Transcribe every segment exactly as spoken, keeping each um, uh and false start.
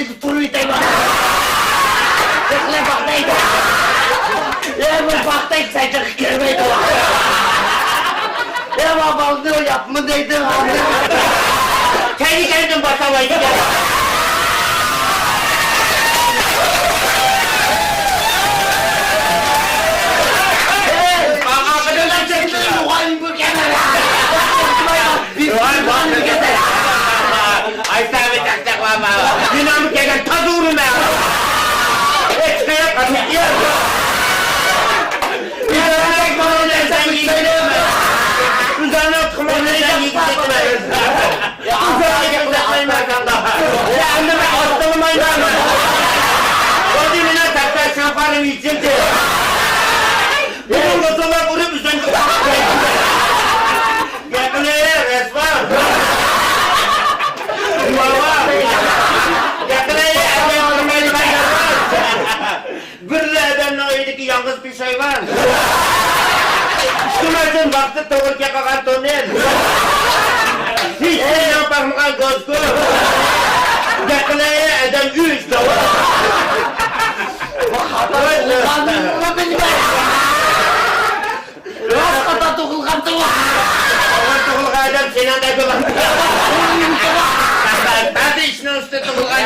ئىچىدە تۇرۇۋېتەي مانا. يېقىنلاپ باقتاي. يا بىر باقتاي، سەن جىققا كىرمەيدۇ. يا ما بالىنى ياپما دەيدۇ. كەينى كەينىدىن باشلاۋايدۇ. ئاغا قىدىرلار چەكتى. مۇغايىم بۇ كەمەر. ۋاي، ۋاي. ئايسا بىر چاقچاق بارما؟ يېنىمغا كەلگەن تازا ئۇرىمەن. ھېچ قاياق قاتنىشى يوق. ئۆزۈڭنى تۇتقىمايدىغان يىگىتمەن. ئۆزۈڭنى تۇتقىمايمەن ساڭا. يا، ئەمدى مەن ئاتلىمايمەن. خۇددى مېنىڭ تەپتەشنىڭ قارنىم يېتىلدى. بۈگۈن بولسىلا ئۇرۇپ ئۆزۈڭنى تۇتقىمايمەن. گەپلىرى رەسۋا. ۋاۋا. گەپلىرى ئەمەل قىلمايدىغان گەپلەر. بىرلا ئادەمنىڭ ئۆيىدىكى يالغۇز پېشايۋان. ئىشتىماسىن ۋاقتى توغرا كەلگەن تونېل. ھېچ كىم باقمىغان گوزكو. گەپلىرى ئادەم ئۈچ داۋا. راست خاتا تۇغۇلغانتىغۇ. توغرا تۇغۇلغان ئادەم سېنىڭدەك بولغان. بەزى ئىشنىڭ ئۈستىدە تۇغۇلغان.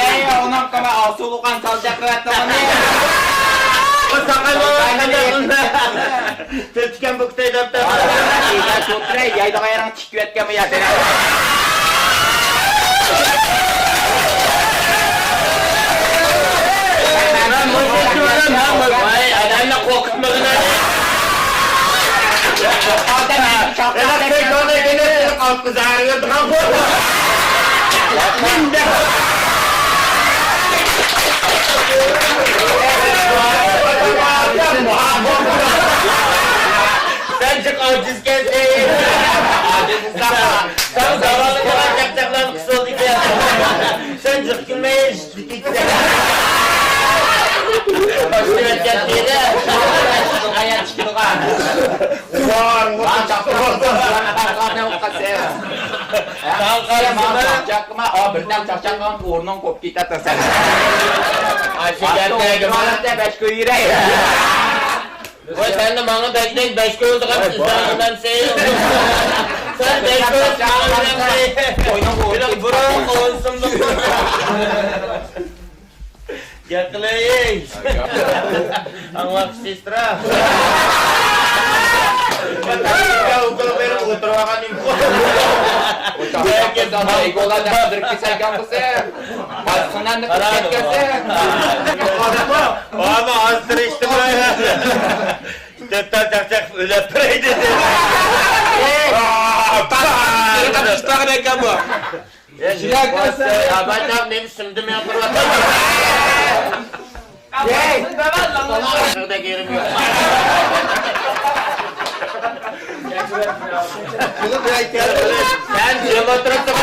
ئەي، ئۇنىڭ قىمە ئاسۇلۇقان سالجاق قىلىۋەتتىڭمۇ؟ بۇ ساقال بولغان قانداق بولدى؟ تىل تىكەن بۇ كۈتەي دەپتۇ. يەيدىغان يېرىڭ تىكىۋەتكەنمۇ يا سېنىڭ؟ ۋاي، ئادەمنى قورقۇتمىغىن. سەن جىق ئاجىزكەنسەن. ئاجىز. سەن داۋالىنىدىغان چاقچاقلارنى قىسىۋالدىكەن. سەن جىق كۈلمەي. ۋاي، سەننى ماڭا بەگدەك بەش كويلىغان ئىزدەڭلەمسەن. سەن بەش كوي ماڭا بىلەن قاراي. بۇرۇن ئويسۇملۇق. گەپ قىلەي. ئاڭلاق سېسترا. ئوكۇل بېرىپ ئولتۇرۇۋالغان ئىمكان. ئاما ئاز تىرىشتىم. دەپتەر چاقچاق ئۆلەپ بېرەي دېدى. ئىشلەگەنسەن. ئابايجان مېنى سىمدىم ياقتۇرۇۋاتىدۇ. سەن جىم ئولتۇرۇپسەن.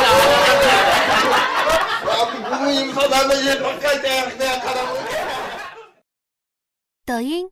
ئۇلارنى يېپىپ قايتايلى، قاراڭ. 抖音